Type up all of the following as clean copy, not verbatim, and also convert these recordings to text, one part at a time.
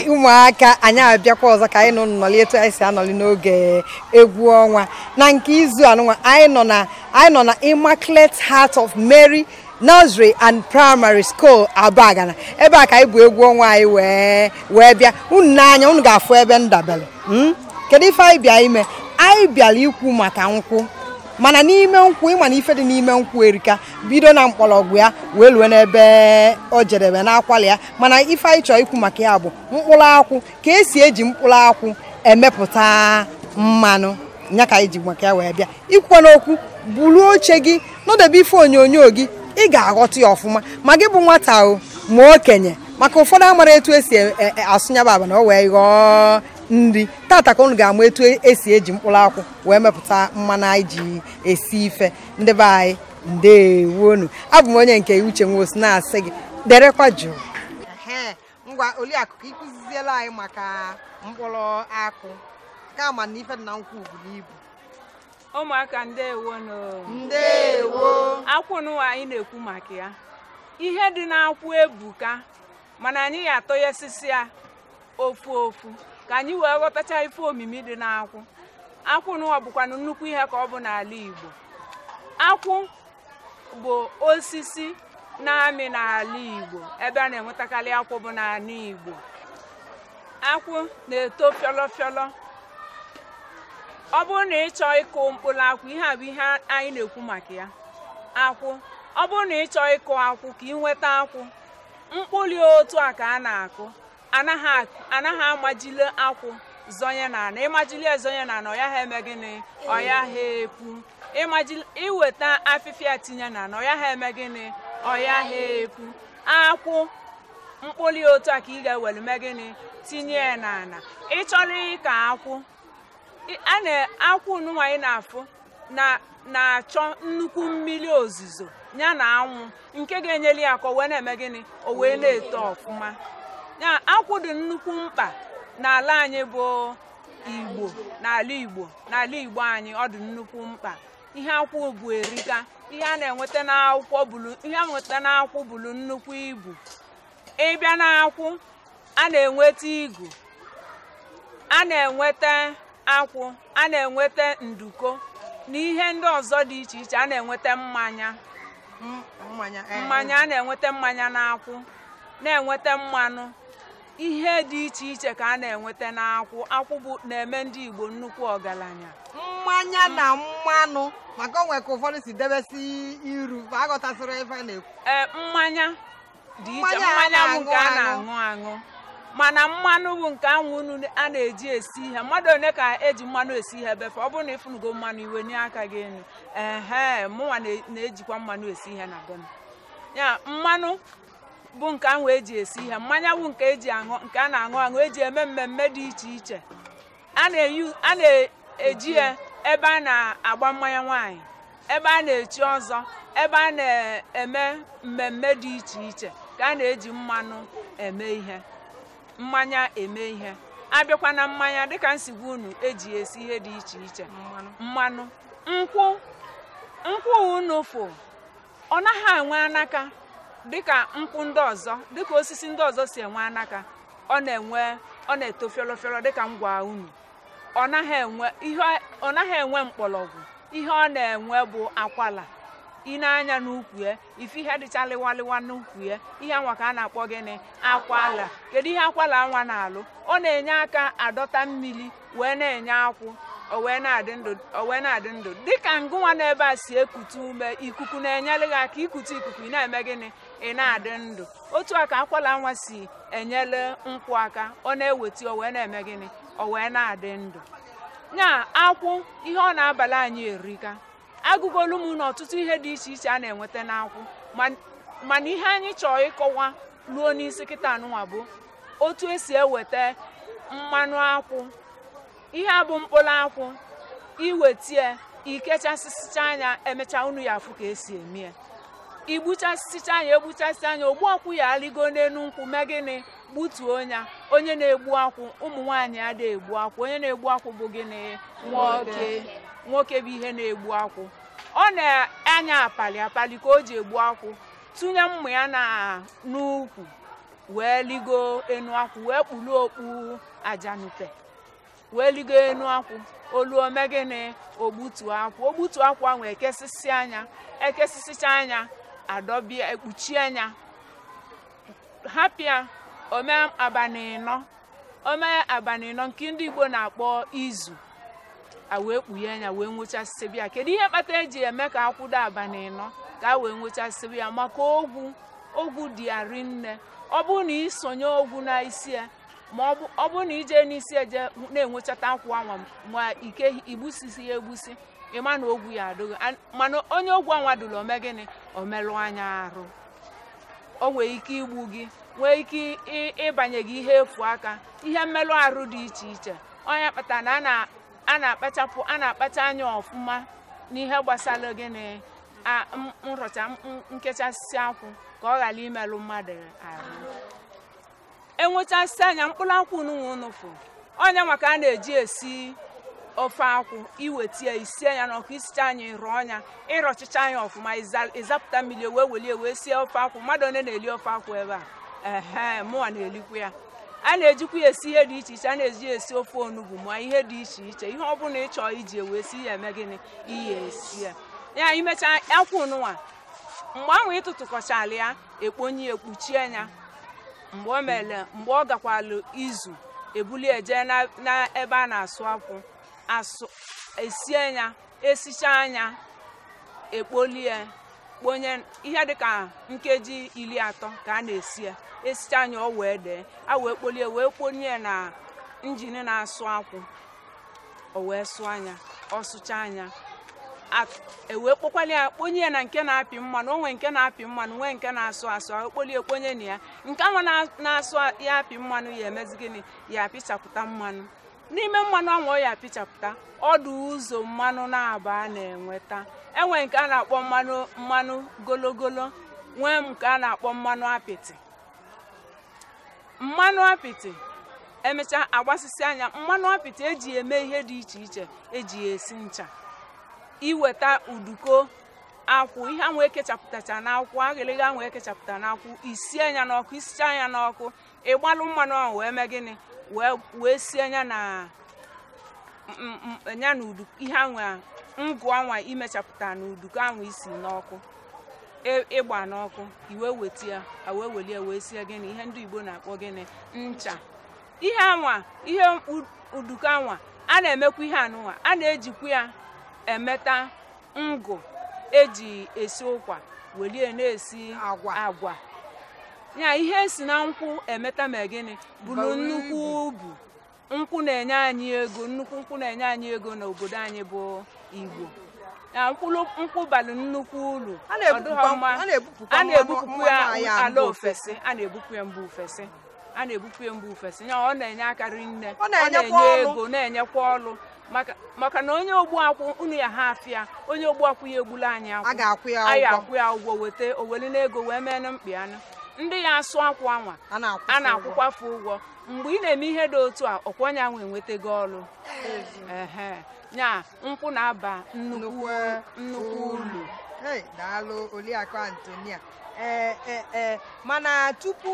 Ụmụaka anyị abịakwa ọzọ ka anyị nọ nnọli etu anyị si anọli n'oge egwu ọnwa na nke izu anụnwa. Anyị nọ na Immaculate Heart of Mary Nursery and Primary School, Abagana. Ebe a ka anyị bụ egwu ọnwa anyị wee bịa. Unu n'anya unu ga-afụ ebe ndabere. Kedu ife anyị bịa ime? Anyị bịara ikwu maka nkwụ, mana n'ime nkwụ, ịma na ife dị n'ime nkwụ erika, bido na mkpọrọgwụ ya wee lue n'ebe o jedebe n'akwali ya. Mana ife anyị chọrọ ikwu maka ya bụ mkpụrụ akwụ, ka esi eji mkpụrụ akwụ emepụta mmanụ. Nya ka anyị ji maka ya wee bịa ikwukwa n'okwu. Buru oche gị nọdebe ife onyonyo gị, ị ga-aghọta ya ọfụma, ma gị bụ nwata o ma okenye, maka ụfọdụ amara etu esi asụnyaba aba na o wee ghọọ nri. Tata ka unu ga-ama etu esi eji mkpụrụ akwụ wee mepụta mmanụ anyị ji esi ife. Ndị be anyị, ndewonu. Abụ m onye nke Uche Nwosu, na-asị gị derekwa jụụ. Ngwa, Oliakụ, ka ịkụziziela anyị maka mkpụrụ akwụ, kama na ife dị na nkwụ buru ibu. Ụmụaka, ndewonu. Ndewo. Akwụ nụwa anyị na-ekwu maka ya, ihe dị n'akwụ ebuka, mana anyị ga-atọ ya sisi ya ofu ofu ka anyị wee ghọtacha ife omimi dị n'akwụ. Akwụ nụwa bụkwanụ nnukwu ihe ka ọ bụ n'ala Igbo. Akwụ bụ osisi na-amị n'ala Igbo. Ebe a na-enwetakarị akwụ bụ n'ala Igbo. Akwụ na-eto fịọlọ fịọlọ. Ọ bụrụ na ị chọọ ịkụ mkpụrụ akwụ, ihe a bụ ihe anyị na-ekwu maka ya, akwụ. Ọ bụrụ na ị chọọ ịkụ akwụ ka ị nweta akwụ, mkpụrụ otu a ka a na-akụ. Anaghị amajili akwụ zonye n'ala. Ịmajili ezonye n'ala, ọ ya ha eme gịnị? Ọ ya ha epu. Ịmajili iweta afịfịa tinye n'ala, ọ ya ha eme gịnị? Ọ ya ha epu. Akwụ mkpụrụ otu a ka ị ga-ewere mee gịnị? Tinye ya n'ala. Ị chọrọ ịka akwụ, a na-akwụ nụnwa anyị na-afụ na na-achọ nnukwu mmiri ozuzo ya na anwụ nke ga-enyere ya ka o wee na-eme gịnị? O wee na-eto ọfụma. Ya akwụ dị nnukwu mkpa n'ala anyị bụ Igbo, n'ala Igbo, n'ala Igbo anyị, ọ dị nnukwu mkpa. Ihe akwụ bụ erika. Ihe a na-enweta n'akwụkwọ bulu, ihe a na-enweta n'akwụ bulu nnukwu ibu. Ịbịa n'akwụ, a na-enweta igu, a na-enweta akwụ, a na-enweta nduko na ihe ndị ọzọ dị iche iche. A na-enweta mmanya. Mmanya. Mmanya, a na-enweta mmanya n'akwụ, na-enweta mmanụ. Ihe dị iche iche ka a na-enweta n'akwụ. Akwụ bụ na-eme ndị Igbo nnukwu ọgaranya. Mmanya na mmanụ, maka onwe ka ụfọdụ si debesi iru ma aghọtasịrị ife a na-ekwu. Ee, mmanya dị iche. Mmanya a Mmanya bụ nke a na-aṅụ. Na-aṅụ aṅụ, mana mmanụ bụ nke anwụ unu a na-eji esi ihe. Mmadụ one ka eji mmanụ esi ihe befe? Ọ bụrụ na ịfụnugo mmanụ, iwe nye aka gị elu. Ehe, mụnwa na-ejikwa mmanụ esi ihe na be m. Ya mmanụ bụ nke ahụ eji esi ihe, mmanya bụ nke eji aṅụ, nke a na-aṅụ aṅụ, eji eme mmemme dị iche iche. A na-eji ya ebe a na-agba mmanya nwaanyị, ebe a na-echi ọzọ, ebe a na-eme mmemme dị iche iche ka a na-eji mmanụ eme ihe, mmanya eme ihe. Abịakwa na mmanya, dịka nsigwa unu, eji esi ihe dị iche iche. Mmanụ. Mmanụ nkwụ, nkwụ unu fụ, ọ naghị enwe anaka dịka nkwụ ndị ọzọ, dịka osisi ndị ọzọ si enwe anaka. Ọ na-enwe, ọ na-eto fịọrọ fịọrọ dịka ngwa unu. Ọ naghị enwe ihe, ọ naghị enwe mkpọrọgwụ. Ihe ọ na-enwe bụ akwala. Ị na-anya n'ukwu ya, ife ihe dịcha lịwalịwa n'ukwu ya, ihe anwa ka a na-akpọ gịnị? Akwala. Kedu ihe akwala anwa na-alụ? Ọ na-enye aka adọta mmiri wee na-enye akwụ, o wee na-adị ndụ, o wee na-adị ndụ. Dịka ngụnwa n'ebe a si ekute ume, ikuku na-enyere gị aka ikute ikuku, ị na-eme gịnị? Ị na-adị ndụ. Otu a ka akwala nwa si enyere nkwụ aka, ọ na-eweta, o wee na-eme gịnị? O wee na-adị ndụ. Nya akwụ, ihe ọ na-abalị anyị erika. Agụgolu m na ọtụtụ ihe dị iche iche a na-enweta n'akwụ, mana ihe anyị chọrọ ịkọwa ruo n'isi kịta anụnwa bụ otu esi eweta mmanụ akwụ. Ihe a bụ mkpụrụ akwụ. Iwetie, ikechasịsịcha anya, emechaa unu ya afụ ka esi eme ya. Igbuchasịcha anya, egbuchasị anya, ogbu akwụ ya alịgo n'elu nkwụ, mee gịnị? Gbutuo ya. Onye na-egbu akwụ, ụmụ nwaanyị adịghị egbu akwụ. Onye na-egbu akwụ bụ gịnị? Nwoke. Nwoke bụ ihe na-egbu akwụ. Ọ na-anya apali apali ka o ji egbu akwụ, tụnye mmụ ya na n'ukwu. Wee ligo enu akwụ, wee kpulu okpu ajanupe, wee ligo enu akwụ. Olu ome gịnị? Ogbutu akwụ. Ogbutu akwụ ahụ, ekesisi anya, ekesisicha anya, adọbịa, ekpuchi anya, hapịa ome abalị 4. Ome abalị 4 nke ndị Igbo na-akpọ izu, a wee kpughe anya, wee nwụchasịbịa. Kedu ihe kpata eji eme ka akwụdo abalị 4 ka a wee nwụchasịbịa? Maka ogwu. Ogwu dị ya rinne. Ọ bụrụ na isonye ogwu na isi ya, ma ọ bụrụ na ije n'isi eje na-enwechata akwụ anwa, ma ike igbusisi ya egbusi, ịma na ogwu ya adụghị. Mana onye ogwu anwa dụrụ, ome gịnị? Omelụ anya arụ. O nwee ike igbu gị, nwee ike ịbanye gị ihe efu aka, ihe mmelụ arụ dị iche iche. Onye kpatara na a na-akpachapụ, a na-akpacha anya ọfụma n'ihe gbasara gịnị? Nrọcha, nkechasị akwụ, ka ọ ghara imelụ mmadụ arụ. Enwechasị anya mkpụrụ akwụ nunwa unu fụ, ọnya maka a na-eji esi ofe akwụ. Iweta ya, isie ya n'ọkụ, isicha anya, ịrọ ọnya, ịrọchicha anya ọfụma, ịzapụta mmiri, wee welie wee sie ofe akwụ. Mmadụ one na-eli ofe akwụ ebe a? Ehe, mụnwa na-elikwa ya. A na-ejikwa ya esi ihe dị iche iche. A na-eji ya esi ofe onugbu, ma ihe dị iche iche. Ihe ọ bụla ị chọọ iji wee si ya, eme gịnị? Ihe esi ya. Ya imecha akwụ nụnwa, mgbe ahụ ịtụtụkọchala ya, ekponye, ekpuchie ya. Mgbe o mere, mgbe ọ gakwalụ izu, ebuli eje na ebe a na-asụ akwụ asụ, esie ya. Esicha anya, ekpolie, kponye ihe dịka nkeji 30 ka a na-esi ya. Esicha anya, ọ wee dee, a wee kpolie, wee kponye na njin na-asụ akwụ, o wee sụọ anya. Ọ sụcha anya, ewee kpokwala ya, kponye ya na nke na-apị mmanụ. Onwe nke na-apị mmanụ, nwee nke na-asụ asụ. Ekpolie, kponye na ya nke ahụ na-asụ ya, apị mmanụ ya. Emezi gịnị? Ya apịchapụta mmanụ n'ime mmanụ ahụ. Ọ ya apịchapụta ọdụ ụzọ mmanụ na-aba a na-enweta. Enwe nke a na-akpọ mmanụ mmanụ gologolo, nwee nke a na-akpọ mmanụ apịtị. Mmanụ apịtị, emechaa agbasịsị anya, mmanụ apịtị eji eme ihe dị iche iche. Eji ya esi ncha. Iweta uduko akwụ, ihe ahụ ekechapụtacha n'akwụ, aghịlịgha ahụ ekechapụta n'akwụ, isie anya n'ọkụ. Isicha anya n'ọkụ, ịgbalụ mmanụ ahụ, wee mee gịnị? Wee sie anya na ya na udu ihe ahụ, ngụ anwa imechapụta na uduko ahụ isi n'ọkụ, ịgba n'ọkụ, iwe weta ya, wee welie, wee sie gịnị? Ihe ndị Igbo na-akpọ gịnị? Ncha. Ihe anwa, ihe uduko anwa a na-emekwa ihe anụnwa, a na-ejikwa ya emeta ngụ eji esi ụkwa, welie na-esi agwa. Agwa ya, ihe esi na nkwụ emeta ma gịnị? Bụrụ nnukwu ubu. Nkwụ na-enye anyị ego nnukwu. Nkwụ na-enye anyị ego n'obodo anyị bụ Igbo. Ya nkwụ balụ nnukwu uru. A na-ebupụ ya ala ofesi, a na-ebupụ ya mba ofesi, a na-ebupụ ya mba ofesi. Ya ọ na-enye aka rinne, ọ na-enye ego, na-enyekwa ọrụ, maka na onye ogbu akwụ unu ya ha afịa, onye ogbu akwụ ya egbula anyị akwụ, a ga-akwụ ya ụgwọ, weta oweli n'ego wee mee na mkpi anụ. Ndị ya asụ akwụ anwa a na-akwụkwafe ụgwọ. Mgbe ị na-eme ihe dị otu a, ọkwa onye ahụ enwetago ọrụ. Ehe, nya nkwụ na-aba nnukwu nnukwu uru. Daalụ, Oliakụ Antonia. Ee, mana tupu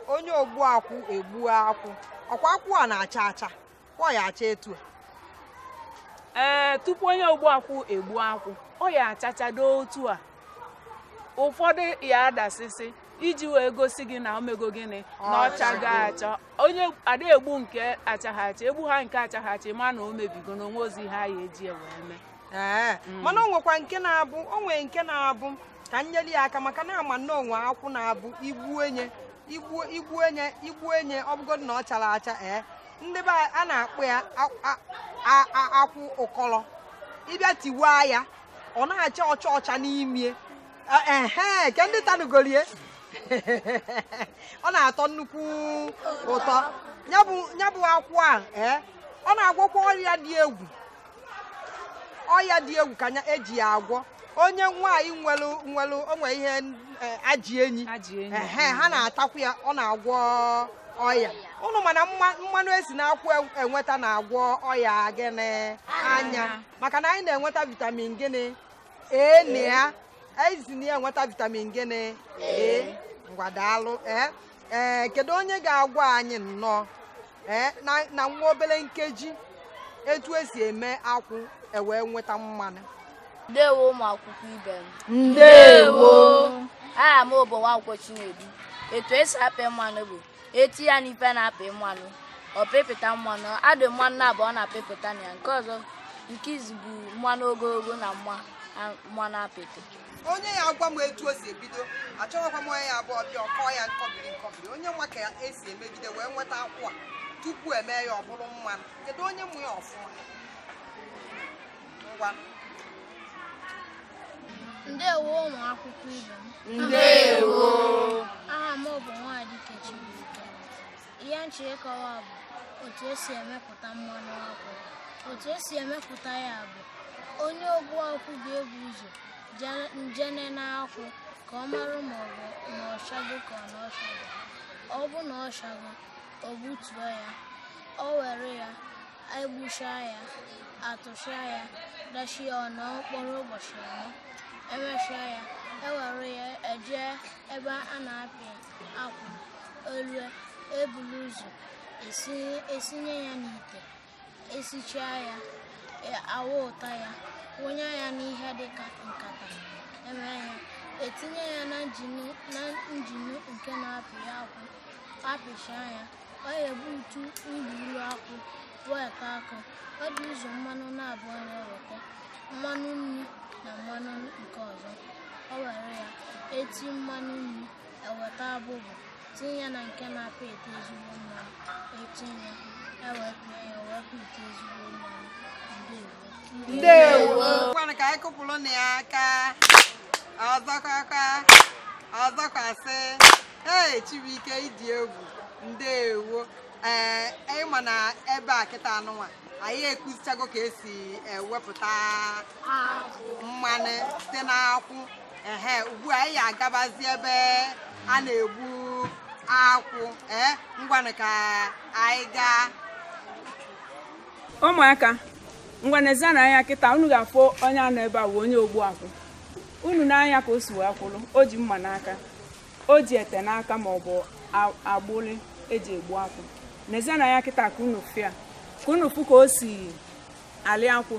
onye ogbu akwụ egbuo akwụ, ọkwa akwụ a na-acha acha, ọ ya acha etu a? Ee, tupu onye ogbu akwụ egbuo akwụ, ọ ya achachado otu a. Ụfọdụ ya adasịsị iji wee gosi gị na omego gịnị? Na ọ chago acha. Onye ada egbu nke achagha acha, egbu ha nke achagha acha, ma na o mebigo na onwe ozi ha ya eji wee mee. Ee, mana o nwekwa nke na-abụ, o nwee nke na-abụ ka nyeli ya aka, maka na ama na onwe akwụ na-abụ igbu enye, igbu igbu enye, igbu enye, ọ bụgodị na ọ chara acha. Ee, ndị be a na-akpọ ya akwụ ụkọlọ. Ịbịa tiwaa ya, ọ na-acha ọcha ọcha n'ime. Ehe, ke ndị tanugolie, ọ na-atọ nnukwu ụtọ. Ya bụ akwụ a, ee, ọ na-agwọkwa ọrịa dị egwu. Ọrịa dị egwu ka eji ya agwọ. Onye nwaanyị nwere nwere onwe ihe ajị enyi, ehe, ha na-atakwu ya, ọ na-agwọ ọya ụnụ. Mana mmanụ esi na-akwụ enweta na-agwọ ọya gịnị? Anya. Maka na anyị na-enweta vitamin gịnị? E na ya ezi na ya enweta vitamin gịnị? E. Ngwa, daalụ. Ee. Ee, kedu onye ga-agwa anyị nnọọ na nwa obere nkeji etu esi eme akwụ ewee nweta mmanụ? Ndewo ụmụ akwụkwọ ibe m. Ndewo. Aha m bụ Nwankwọ Chinedu. Etu esi apị mmanụ bụ eti ya n'ife na-apị mmanụ, ọ pịpụta mmanụ. Adị mmanụ na abụọ na-apịpụta na ya. Nke ọzọ nke izu bụ mmanụ ogologo na mmanụ apịtị. Onye ya agwa m etu o si ebido, achọghịkwa m onye ya abụọ bịa ọkọ ya nkọbiri nkọbiri. Onye nwa ka esi emegide wee nweta akwụ a tupu eme ya ọ bụrụ mmanụ. Kedu onye mụ ya ọfụma? Ngwa. Ndewo ụmụ akwụkwọ ibe m. Ndewo. Aha m bụ Nwadike Chibuike. Ihe nche ịkọwa bụ otu esi emepụta mmanụ akwụ. Otu esi emepụta ya bụ onye ogbu akwụ ga-ebu ụzọ njene n'akwụ ka ọ mara ma ọ bụ na ọ chago ka ọ na ọ chago. Ọ bụ na ọ chago, o gbutuo ya, o were ya, egbuchaa ya, atụchaa ya, dachie ya ọ nọọ mkpụrụ ụbọchị anọ. Emechaa ya, ewere ya eje ebe a na-apị akwụ, elue ebulu ụzọ esinye ya n'ite, esichaa ya, awa ụta ya, wụnye ya n'ihe dịka nkata, eme ya, etinye ya na njinu nke na-apị akwụ, apịchaa ya, ọ ga-ebutu ilu akwụ weta akụ. Ọ dị ụzọ mmanụ na-abụọ na-eweta, mmanụ nri na mmanụ nke ọzọ. O were ya eti mmanụ nri, eweta abụbụ, tinye ya na nke na-apị ete ezigbo mmanụ, etinye ewepụ ya, ewepụ ite ezigbo mmanụ. Ndewo. Ngwanụ ka anyị kụpụrụ na ya aka. Ọzọkwakwa, ọzọkwasị. Ee, Chibuike ịdị egwu. Ndewo. Ee, ịma na ebe a kịta anụnwa anyị ekuzichago ka esi ewepụta mmanụ site n'akwụ. Ehe, ugbu a anyị agabazi ebe a na-egbu akwụ. Ee, ngwanụ ka anyị gaa. Ụmụaka, ngwa n'ezie na anya kịta unu ga-afụ onye a nọ ebe a bụ onye ogbu akwụ. Unu n'anya ka o si wee kwụrụ, o ji mma n'aka, o ji ete n'aka ma ọ bụ agbụlị eji egbu akwụ. N'ezie na anya kịta ka unu fịa, ka unu fụ ka o si alị akwụ.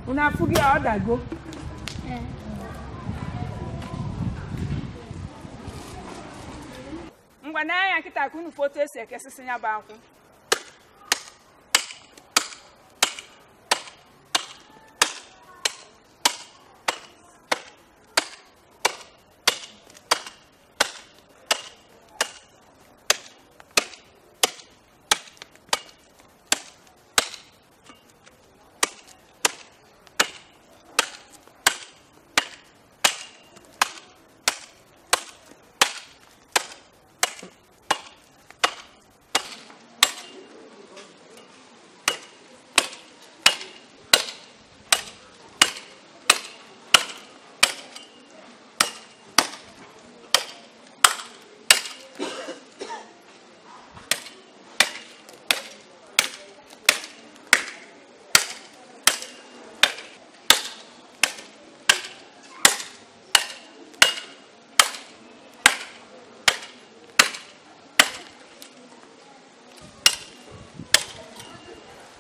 Unu afụghị ya, ọ dago. Ngwa n'anya kịta ka unu fụ otu esi ekesịsị ya bụ akwụ.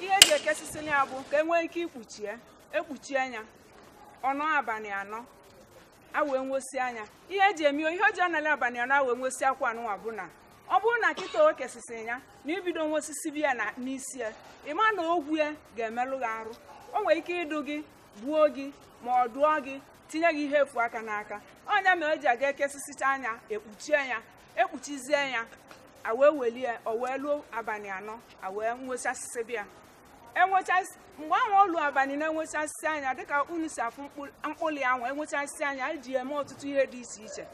Ihe eji ekesịsị ya bụ ka e nwee ike ikpuchi ya, ekpuchi anya ọnụ abalị anọ a wee nwosi anya. Ihe eji eme ihe o ji anọlị abalị anọ a wee nwosi akwa anụnwa bụ na ọ bụrụ na kịta o kesịsị ya na ibido nwosisi biya na n'isi ya, ịma na ogwu ya ga-emelụ gị arụ. O nwere ike ịdụ gị, gbuo gị, ma ọ dụọ gị, tinye gị ihe efu aka n'aka. Ọnya mere eji aga ekesịsịcha anya, ekpuchie ya, ekpuchizie ya, a wee welie, o wee luo abalị anọ a wee nwosasịsị bịa. Enwechasị mgbe ahụ olu abalị na-enwechasị anya dịka unu si afụ mkpụrụ ya nwa enwechasị anya eji eme ọtụtụ ihe dị iche iche.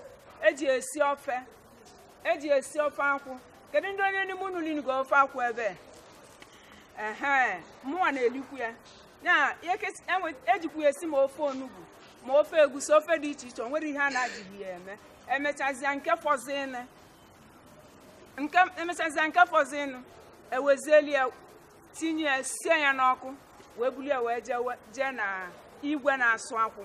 Eji esi ofe, eji esi ofe akwụ. Kedu ndị onye n'ime unu linugo ofe akwụ ebe? Ehe, mụnwa na-elikwu ya. Ya ejikwa ya esi ma ofe onugbu ma ofe egusi, ofe dị iche iche. O nwere ihe a na-ajighị ya eme. Emechazịa nke fọzinụ, nke emechazịa nke fọzinụ, ewezieli ya tinye ya, sie ya n'ọkụ wee bulie ya wee jee na igwe na-asụ akwụ.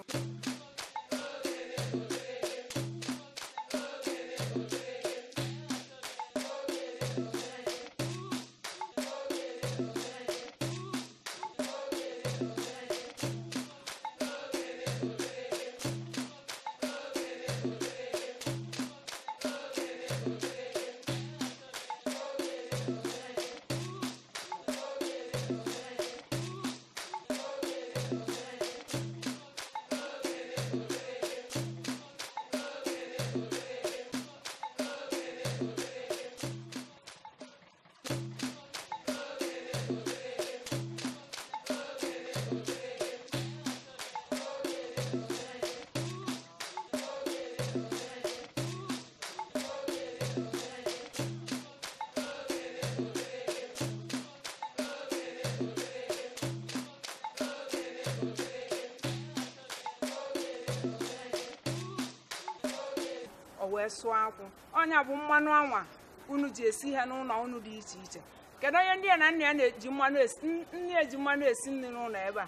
O wee sụọ akwụ. Ọnya bụ mmanụ anwa unu ji esi ihe n'ụlọ unu dị iche iche. Kedu onye ndị ya na nna ya na-eji mmanụ esi nne eji mmanụ esi nri n'ụlọ ebe a?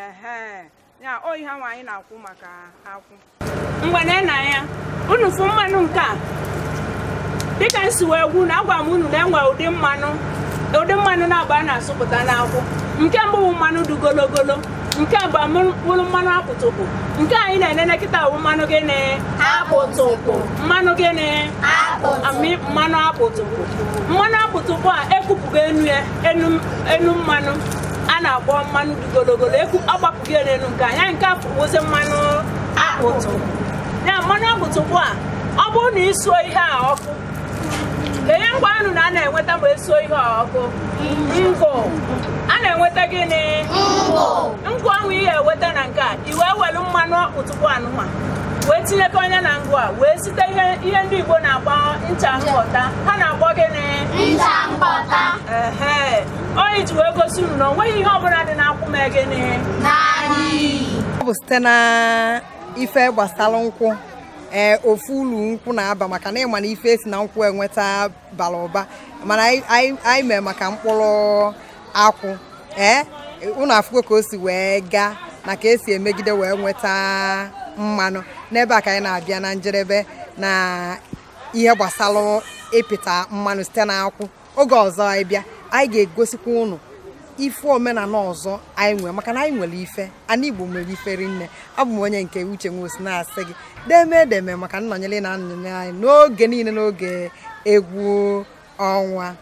Ehe, ya o ihe anwa anyị na-akwụ maka akwụ. Mgbe na ya unu fụ mmanụ nke a dịka nsi wee gwu na agwa m unu na enwe ụdị mmanụ na-agba a na-asụpụta n'akwụ. Nke mbụ bụ mmanụ dị gologolo, nke abụọ bụrụ mmanụ apụtụkpụ, nke anyị na-enene kịta bụ mmanụ gịnị? Apụtụkpụ. Mmanụ gịnị? Mmanụ apụtụkpụ. Mmanụ apụtụkpụ a ekupụgo enu ya, enu mmanụ a na-akpọ mmanụ dị gologolo, agbapụgo ya n'enu nke anya nke afụwozi mmanụ apụtụkpụ. Ya mmanụ apụtụkpụ a, ọ bụrụ na isuo ihe a ọkụ, kenye ngwa anụ na a na-enweta ma esuo ihe a ọkụ? Ngụ. A na-enweta gịnị? Ngụ ahụ ị ga-enweta na nke a, i wee welu mmanụ ọkpụtụkpụ anụnwa wee tinyekọ onye na ngụ a wee site ihe ndị Igbo na-akpọ ncha mkpọta. Ha na-akpọ gịnị? Ncha mkpọta. Ehe, onye ji wee gosi unu na o nweghị ihe ọbụla dị n'akwụ mee gịnị? Ọ bụ site na ife gbasara nkwụ. Ee, ofu ulu nkwụ na-aba maka na ịma na ife esi na nkwụ enweta bara ụba, mana anyị mee maka mkpụrụ akwụ. Ee, unu afụgo ka o si wee gaa na ka esi emegide wee nweta mmanụ. N'ebe a ka anyị na-abịa na njedebe na ihe gbasara ịpịta mmanụ site na akwụ. Oge ọzọ anyị bịa, anyị ga-egosikwa unu ife omenala ọzọ anyị nwere, maka na anyị nwere ife, ana Igbo nwere ife rinne. Abụ m onye nke Uche Nwosu na-asị gị deme edeme maka nnọnyere na nnọnyere anyị n'oge niile n'oge egwu ọnwa.